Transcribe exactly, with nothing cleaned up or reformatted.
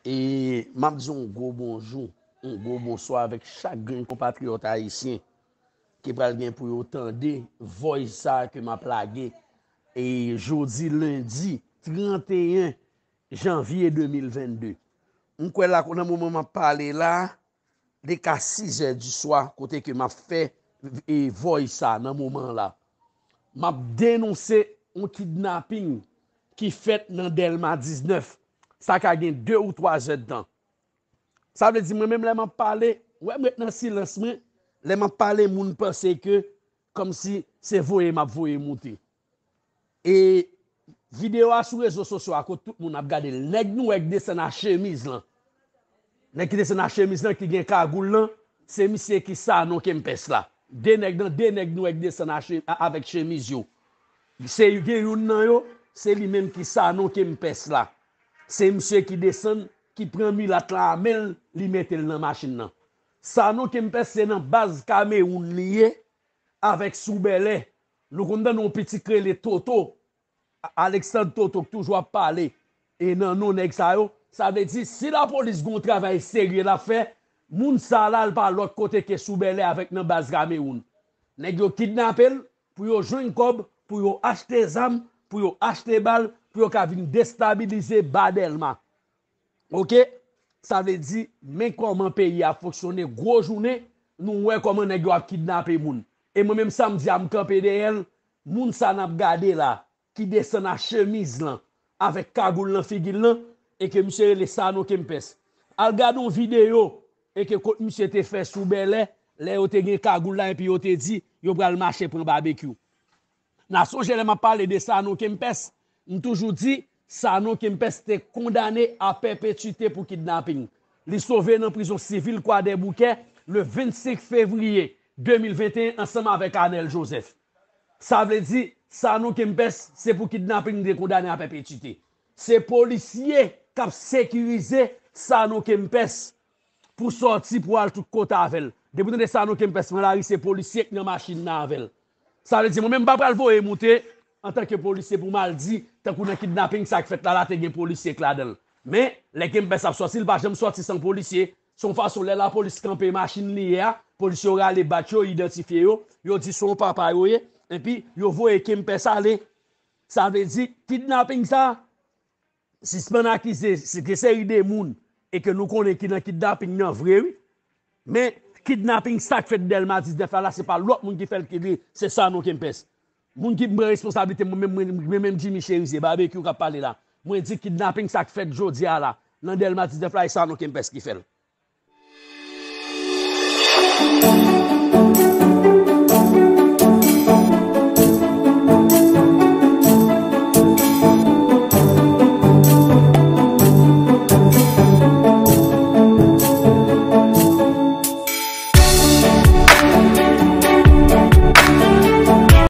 E m ap di yon gwo bonjou, yon gwo bonswa avèk chak grenn konpatriyòt ayisyen ki pral gen pou yo tande voice sa ke m ap lage. E jodi lendi trannteyen janvye de mil vennde. M kwè la nan moman m ap pale la, li ka sizè di swa kote ke m ap fè e voice sa nan moman la. M ap denonse yon kidnaping ki fèt nan Dèlma diznèf. Sa ka gen de ou twa zèdtan. Sa vle di mwen menm lè m ap pale, wè m ret nan silans mwen, lè m ap pale moun panse ke kòmsi se voye m ap voye moute. E videyo a sou rezo sosyo a kot tout moun ap gade l. Nèg nwè k desann a chemiz lan. Nèg ki desann a chemiz lan ki gen kagoul lan, se misye ki Sanon Kempès la. De nèg nan de nèg nwè k desann a che- a- avèk chemiz yo. Se gen youn nan yo, se li menm ki Sanon Kempès la. Se misye ki desann, ki pran milat la a men l, li mete l nan machin nan. Sanon Kempès se nan baz Kamewoun li ye avèk Sou Bèlè. Nou konn tande yon pitit k rele Toto. Alexandre Toto k toujou ap pale e nan non nèg sa yo, sa vle di si lapolis gen yon travay serye l ap fè, moun sa la l pa lòt kote ke Sou Bèlè avèk nan baz Kamewoun. Nèg yo kidnape l pou yo jwenn kòb, pou yo achte zam, pou yo achte bal, pou yo ka vin destabilize ba Dèlma. Oke? Sa vle di, men kòman peyi a fonksyone, gwo jounen, nou wè kòman nèg yo ap kidnape moun. E mwen menm samdi a m kanpe dèyè l, moun sa n ap gade la, ki desann a chemiz lan, avèk kagoul nan figi l lan, e ke misye rele Sanon Kempès. Al gade yon videyo, e ke kot misye te fè Sou Bèlè, lè yo te gen kagoul la, epi yo te di, yo pral mache pran babekyou. N a sonje lè m ap pale de Sanon Kempès, m toujou di, Sanon Kempès te kondane a pèpetite pou kidnaping. Li sove nan prizon sivil Kwadèboukè le vennsenk fevriye de mil venteyen ansanm avèk Anèl Jozèf. Sa vle di, Sanon Kempès, se pou kidnaping li te kondane a pèpetite. Se polisye k ap sekirize Sanon Kempès pou sòti pou al tout kote avè l. Depi w tande Sanon Kempès pran lari, se polisye k nan machin nan avè l. Sa vle di, mwen menm m pa pral voye moute antanke polisye pou m al di, tankou nan kidnaping sa k fèt la, la te gen polisye k ladan l. Men, lè Kempès ap sòti, li pa janm sòti san polisye. Se yon fason, lè lapolis kanpe machin li ye a, polisye yo rale badj yo, idantifye yo, yo di se yon papa yo ye, epi yo voye Kempès ale. Sa vle di, kidnaping sa, sispann akize se gen seri de moun e ke nou konnen ki nan kidnaping nan vre, wi. Men, kidnaping sa k fèt Dèlma diznèf la, la, se pa lòt moun ki fè l, ki li, se Sanon Kempès. Moun ki pran responsablite, mwen menm, mwen, mwen menm Jimmy Cherizier, Babekyou k ap pale la. Mwen di kidnaping sa k fèt jodi a la, nan Dèlma diznèf la, e Sanon Kempès ki fè l.